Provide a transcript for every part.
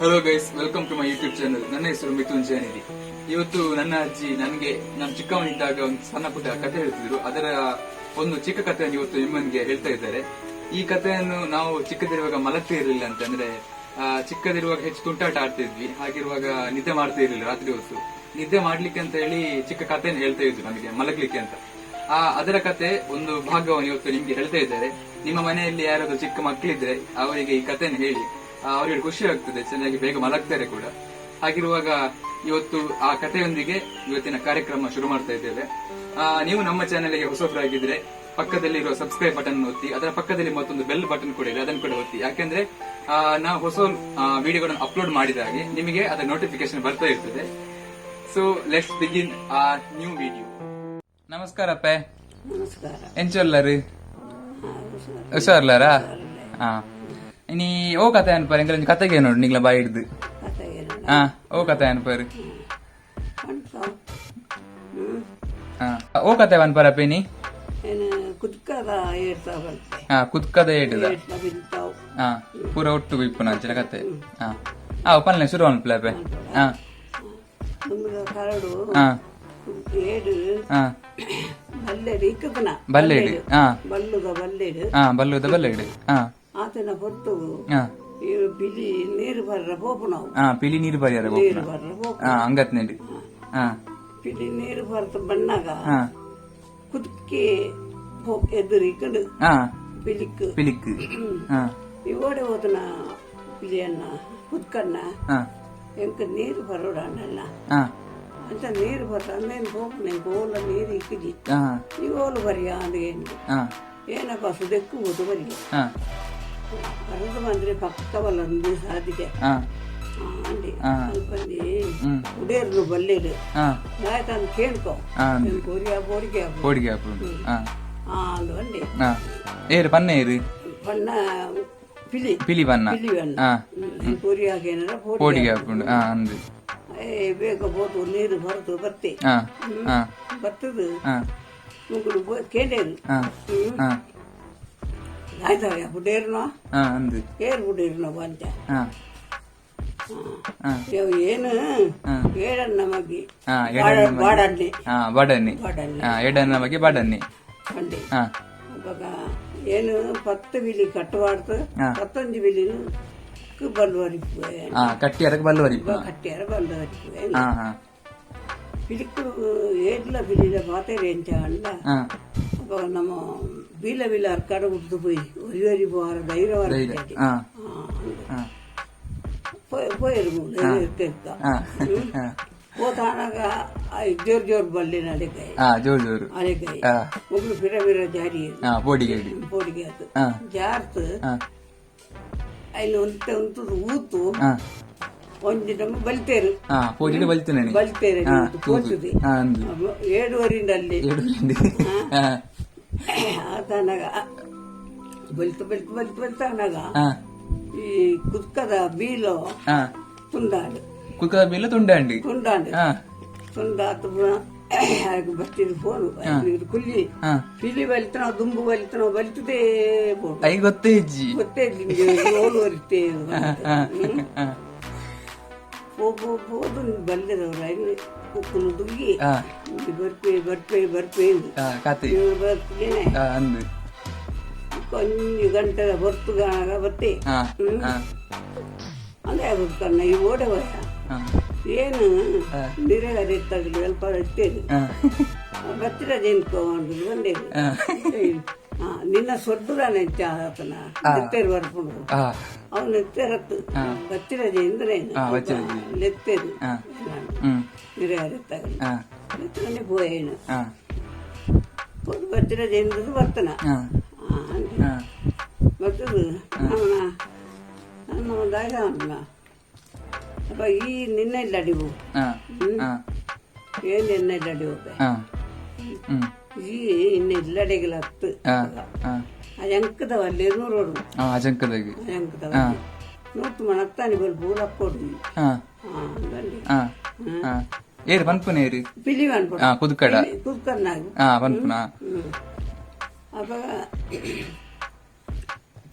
Hello guys, welcome to my YouTube channel. ನನ್ನ ಹೆಸರು ಮಿಥುನ್ ಜಯನಿಧಿ. ಇವತ್ತು ನನ್ನ ಅಜ್ಜಿ ನನಗೆ ನಾನು ಚಿಕ್ಕವನಿದ್ದಾಗ ಒಂದು ಸಣ್ಣ ಪುಟ್ಟ ಕಥೆ ಹೇಳ್ತಿದ್ರು. ಅದರ ಒಂದು ಚಿಕ್ಕ ಕಥೆಯನ್ನು ಇವತ್ತು ನಿಮ್ಮೊಂದಿಗೆ ಹೇಳ್ತಾ ಇದ್ದಾರೆ. ಈ ಕಥೆಯನ್ನು ನಾವು ಚಿಕ್ಕದಿರುವಾಗ ಮಲಗ್ತಾ ಇರಲಿಲ್ಲ ಅಂತಂದ್ರೆ, ಚಿಕ್ಕದಿರುವಾಗ ಹೆಚ್ಚು ತುಂಟಾಟ ಆಡ್ತಿದ್ವಿ. ಹಾಗಿರುವಾಗ ನಿದ್ದೆ ಮಾಡ್ತಾ ಇರ್ಲಿಲ್ಲ. ರಾತ್ರಿ ಹೊತ್ತು ನಿದ್ದೆ ಮಾಡ್ಲಿಕ್ಕೆ ಅಂತ ಹೇಳಿ ಚಿಕ್ಕ ಕಥೆಯನ್ನು ಹೇಳ್ತಾ ಇದ್ರು ನಮಗೆ ಮಲಗ್ಲಿಕ್ಕೆ ಅಂತ. ಅದರ ಕತೆ ಒಂದು ಭಾಗವನ್ನು ಇವತ್ತು ನಿಮ್ಗೆ ಹೇಳ್ತಾ ಇದ್ದಾರೆ. ನಿಮ್ಮ ಮನೆಯಲ್ಲಿ ಯಾರಾದ್ರೂ ಚಿಕ್ಕ ಮಕ್ಕಳಿದ್ರೆ ಅವರಿಗೆ ಈ ಕಥೆಯನ್ನು ಹೇಳಿ. ಅವರಿಗೆ ಖುಷಿ ಆಗ್ತದೆ, ಚೆನ್ನಾಗಿ ಬೇಗ ಮಲಗ್ತಾರೆ ಕೂಡ. ಹಾಗಿರುವಾಗ ಇವತ್ತು ಆ ಕಥೆಯೊಂದಿಗೆ ಇವತ್ತಿನ ಕಾರ್ಯಕ್ರಮ ಶುರು ಮಾಡ್ತಾ ಇದ್ದೇವೆ. ನೀವು ನಮ್ಮ ಚಾನೆಲ್ಗೆ ಹೊಸಬರಾಗಿದ್ರೆ ಪಕ್ಕದಲ್ಲಿರುವ ಸಬ್ಸ್ಕ್ರೈಬ್ ಬಟನ್ ಒತ್ತಿ. ಅದರ ಪಕ್ಕದಲ್ಲಿ ಮತ್ತೊಂದು ಬೆಲ್ ಬಟನ್ ಕೂಡ ಇದೆ, ಅದನ್ನು ಕೂಡ ಒತ್ತಿ. ಯಾಕೆಂದ್ರೆ ನಾವು ಹೊಸ ವಿಡಿಯೋಗಳನ್ನು ಅಪ್ಲೋಡ್ ಮಾಡಿದಾಗೆ ನಿಮಗೆ ಅದರ ನೋಟಿಫಿಕೇಶನ್ ಬರ್ತಾ ಇರ್ತದೆ. So let's begin a new video. ನಮಸ್ಕಾರ ಅಪ್ಪೆ. ನಮಸ್ಕಾರ. ಎಂಚೊಲ್ಲರು? ಹುಷಾರ್ಲಾರಾ? ಹಾ, ಇನಿ ಓ ಕತೆ ಅನ್ಪಾರ? ಎಂಕಲ್ ಕತೆಗೆ ನೋಡು ನಿಂಗ್ಲ ಬಾಯಿ ಹಿಡ್ದು. ಕತೆ ಏನು? ಹಾ, ಓ ಕತೆ ಅನ್ಪಾರು? ಅನ್ಕೊ ಹ್ಮ್. ಹಾ, ಓ ಕತೆ ಅನ್ಪಾರ ಪೇನಿ? ಏನು, ಕುದ್ಕದ ಏಡ್ತಾ ಬರುತ್ತೆ. ಹಾ, ಕುದ್ಕದ ಏಟದ. ಏಡ್ತಾ ಬಿಂತಾವ್. ಹಾ, ಪೂರ ಒಟ್ಟು ಇಪ್ಪು ಅಂಚಿನ ಕತೆ. ಹಾ ಹಾ, ಪನ್ಲೆ, ಶುರು ಅನ್ಪ್ಲೆ ಅಪ್ಪೆ. ಹಾ. ನಮ್ಗೆ ಕರಡು ಏಡು ಬಲ್ಲೆಡು ಇಕ್ಕದನ. ಬಲ್ಲೆಡು, ಹಾ. ಬಲ್ಲುದ ಬಲ್ಲೆಡು. ಹಾ, ಬಲ್ಲುದ ಬಲ್ಲೆಡು, ಹಾ. ಆತನ ಹೊತ್ತು ಈ ಬಿಳಿ ನೀರು ಬರ್ರ ಪೋಪು ನಾವು. ಹಾ, ಪಿಲಿ ನೀರು ಬರಿಯಾರ. ನೀರು ಬರ್ರ ಪೋಪು. ಹಾ, ಅಂಗತ್ನೆಂಡಿ, ಹಾ. ಪಿಲಿ ನೀರು ಬರ್ತ ಬಣ್ಣಾಗ ಕುದ್ಕಿ ಎದುರು ಇಕ್ಕಂಡು ಪಿಲಿಕ್. ಪಿಲಿಕ್, ಹಾ. ಈ ಓಡೆ ಹೋದನ ಪಿಲಿಯನ್ನ ಕುದ್ಕನ್ನ ಎಂಕ ನೀರು ಬರೋಡಣ್ಣ ಅಂತ ನೀರು ಬರ್ತ ಅಂದೇನು ಹೋಗು, ನಂಗೆ ಓಲ ನೀರು ಇಕ್ಕಿದಿ. ನೀವು ಓಲು ಬರಿಯ ಅಂದ ಏನು. ಏನಪ್ಪ, ಸುದೆಕ್ಕು ಓದು ಬರಿಯ. ಬರದು ಬಂದ್ರೆ ಪಕ್ಕ ಬಲ್ಲೊಂದು ಸಾಧಿಗೆ ಅಂಡಿ ಅಲ್ಪಂದಿ ಉಡೇರ್ನು ಬಲ್ಲೇರು ಆಯ್ತಂದು ಕೇಳ್ಕೊ. ಕೊರಿಯ ಬೋಡಿಗೆ. ಕೋಡಿಗೆ ಹಾಪುಂಡು, ಹಾ. ಅಂದು ಬಂಡಿ. ಹಾ, ಏರು ಪನ್ನೆ ಏರು? ಬಣ್ಣ ಪಿಲಿ. ಪಿಲಿ ಬಣ್ಣ. ಪಿಲಿ ಬಣ್ಣ. ಕೊರಿಯಾಗ ಏನಾರ. ಕೋಡಿಗೆ ಹಾಪುಂಡು, ಹಾ ಅಂದು. ಏ, ಬೇಗ ಹೋದು ನೀರು ಬರೆದು ಬರ್ತೆ. ಹಾ ಹಾ ಬರ್ತದು. ಮುಗುಳು ಕೇಂಡೇರು. ಹಾ ಹಾ ಆಯ್ತಾವ ಬುಡೇರ್ನೋ. ಹಾ ಅಂದು. ಏರ್ ಬುಡೇರ್ನೋ ಬಂತ. ಹಾ ಹಾ ಏನು ಏಡನ್ನ ಮಗ್ಗಿ. ಹಾ, ಎಡನ್ನ ಮಗ್ಗಿ. ಬಾಡನ್ನಿ. ಹಾ, ಬಡನ್ನಿ. ಬಾಡನ್ನಿ. ಹಾ, ಎಡನ್ನ ಬಗ್ಗೆ ಬಡನ್ನಿ. ಬಂಡಿ. ಅವಾಗ ಏನು 10 ಬಿಲಿ ಕಟ್ಟುವಾಡ್ತು. 15 ಬಿಲಿನು ಬಲ್ವರಿಪ್ಪು. ಹಾ, ಕಟ್ಟಿ ಅದಕ್ಕೆ ಬಲ್ಲವರಿ. ಕಟ್ಟಿಯಾರ ಬಲ್ವರಿಪ್ಪು. ಹಾ ಹಾ ಪಿಲಿಕ್ಕು ಏಡ್ಲ ಬಿಲಿದ ಪಾತೆರೆ ಎಂಚ ಅಂಡ ಅವಾಗ ನಮ್ಮ ಬೀಲ ಬೀಲ ಅರ್ಕಾಡ ಉಡ್ದು ಪೋಯಿ ಒರಿ ಒರಿ ಪೋವಾರ ಧೈರ್ಯ. ಧೈರ್ಯ, ಹಾ. ಹಾ. ಪೋಯರು ಇರ್ಕ ಇರ್ಕ ಹಾ ಹಾ ಹೋತಾನಾಗ ಜೋರ್ ಜೋರ್ ಬಲ್ಲಿನ ಅಲೆಕಾಯಿ. ಹಾ, ಜೋರು ಜೋರು. ಅಲೆಕಾಯಿ. ಒಬ್ರು ಬಿರ ಬಿರ ಜಾರಿ. ಹಾ, ಪೋಡಿಗೆ. ಪೋಡಿಗೆ ಅದು ಜಾರ್ತು. ಐನು ಒಂತೆ ಉಂತುದು ಊತು. ಒಂಜಿ ನಮ್ಮ ಬಲ್ತೇರು. ಹಾ, ಪೋಡಿಗೆ ಬಲ್ತೇನೆ. ಬಲ್ತೇರು. ಪೋತುದೆ. ಹಾ ಅಂದು. ಏಳುವರಿಂದ ಅಲ್ಲಿ. ಏಳುವರಿಂದ. ಆತನಾಗ ಬಲ್ತು ಬಲ್ತು ಬಲ್ತು ಬಲ್ತಾನಾಗ ಈ ಕುದ್ಕದ ಬೀಲೋ ತುಂಡಾಡು. ಕುಕ್ಕದ ಬೀಲ ತುಂಡಾಂಡಿ. ತುಂಡಾಂಡು. ತುಂಡಾತು ಬರ್ತಿದ್ದು ಫೋನು ಕುಲ್ಲಿ. ಪಿಲಿ ಬಲಿತ ದುಂಬು ಬಲಿತ ಬಲಿತದೇ ಬೋಡು. I, ಗೊತ್ತೇ ಇಜ್ಜಿ. ಗೊತ್ತೇ ಇರ್ಲಿ ಓಡುವರಿತ್ತೆ. ಪೋ ಪೋ ಪೋದು ಬಲ್ಲಿದವ್ರು ಐನು ಕುಕ್ಕುನು ದುಗ್ಗಿ. ಬರ್ಪೆ ಬರ್ಪೆ ಬರ್ಪೆ. ಕತೆ. ಇವ್ರು ಬರ್ತಿದ್ದೇನೆ. ಹಾ ಅಂದು. ಕೊಂಚ ಗಂಟೆ ಹೊರ್ತುಗಾಗ ಬತ್ತೆ. ಹಾ ಹಾ ಅಂದ್ರೆ ಕಣ್ಣ ಈ ಓಡೆ ಹೋಯ. ಏನು ನಿರೆಗರೆ ತಗಲು ಅಲ್ಪ ಇರ್ತೇನೆ. ಬತ್ತಿರದೇನ್ಕೋ ಅಂದು ಬಂದೇನು. ನಿನ್ನ ಸೊಡ್ಡುದಾನೆ ಆತನ ನೆತ್ತೇರು ಬರ್ಪುಂಡು. ಅವನು ನೆತ್ತೇರತ್ತು ಬತ್ತಿರಜೆ ಅಂದ್ರೆ ಬತ್ತಿರಜೆ. ನೆತ್ತೇರು. ನಿರೆಗರೆ ತಗಲು ನೆತ್ತನೆ ಪೋಯೇನು. ಪೋದು ಬತ್ತಿರಜೆ ಎಂದದು ಬರ್ತನ. ಬರ್ತದು ಅವನ ನನ್ನ ಒಂದು ಅವನ ಅಪ್ಪ ಈ ನಿನ್ನ ಇಲ್ಲ ಅಡಿವು. ಹಾ ಹಾ ಏನು ನಿನ್ನ ಇಲ್ಲ ಅಡಿವು. ಹಾ ಹ್ಮ್ ಈ ಇನ್ನು ಇಲ್ಲಡೆಗಳ ಹತ್ತು. ಹಾ ಹಾ ಅಜಂಕದವ ಅಲ್ಲಿ ನೂರೋಡು. ಹಾ, ಅಜಂಕದಾಗಿ. ಅಜಂಕದವ ನೂತು ಮಣತ್ತಾನಿ ಬಲ್ ಪೂರಕ್ಕೊಡು. ಹಾ ಬಲ್ಲಿ. ಹಾ ಹಾ, ಏರು ಪನ್ಪುನ ಏರು? ಪಿಲಿ ಅನ್ಪುಣ. ಹಾ, ಕುದುಕಡ. ಕುದ್ಕರ್ನಾಗ. ಹಾ, ಪನ್ಪುನ. ಅವಾಗ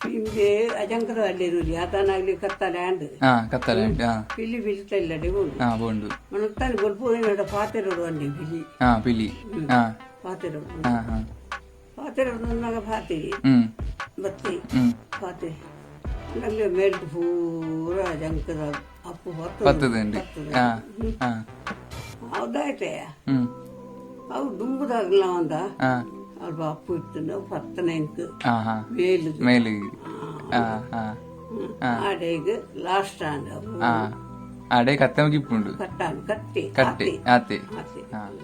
ಇಂಬೆ ಅಜಂಕದ ಅಲ್ಲಿರುಲಿ ಆತನಾಗ್ಲಿ ಕತ್ತಲೆ ಆಂಡ್. ಹಾ, ಕತ್ತಲೆ ಉಂಟು, ಹಾ. ಪಿಲಿ ಪಿಲಿತ ಇಲ್ಲಡೆ ಉಂಡು. ಹಾ, ಬೋಂಡು. ಮನತ್ತಾನಿ ಬೊಲ್ಪು ಪಾತೆರೋಡು ಅಂಡಿ ಪಿಲಿ. ಹಾ, ಪಿಲಿ, ಹಾ. ಪಾತೆರೋಡು. ಹಾ ಹಾ ಪಾತೆರೋಡು ಅಂದಾಗ ಪಾತೆರಿ ಬತ್ತಿ. ಪಾತೆ ನಮಗೆ ಮೇಲ್ಡ್ ಪೂರ ಅಜಂಕದ ಅಪ್ಪು ಬತ್ತದ. ಬತ್ತದುಂಡು. ಹಾ ಹಾ ಹೌದಾಯ್ತೆ. ಅವು ದುಂಬುದಾಗ್ಲ ಒಂದ ಅಲ್ಪ ಅಪ್ಪು ಇತ್ತು ಪತ್ತನೆ ಇಂಕ್. ಹಾ ಹಾ ಮೇಲು. ಮೇಲು, ಹಾ ಹಾ. ಆಡೆಗ್ ಲಾಸ್ಟ್ ಆಂಡ್ ಅವು. ಹಾ, ಆಡೆ ಕತ್ತೆ ಮುಗಿಪುಂಡು. ಕಟ್ಟಾನ್ ಕಟ್ಟಿ. ಕಟ್ಟೆ ಆತೆ. ಆತೆ. ಹಾ.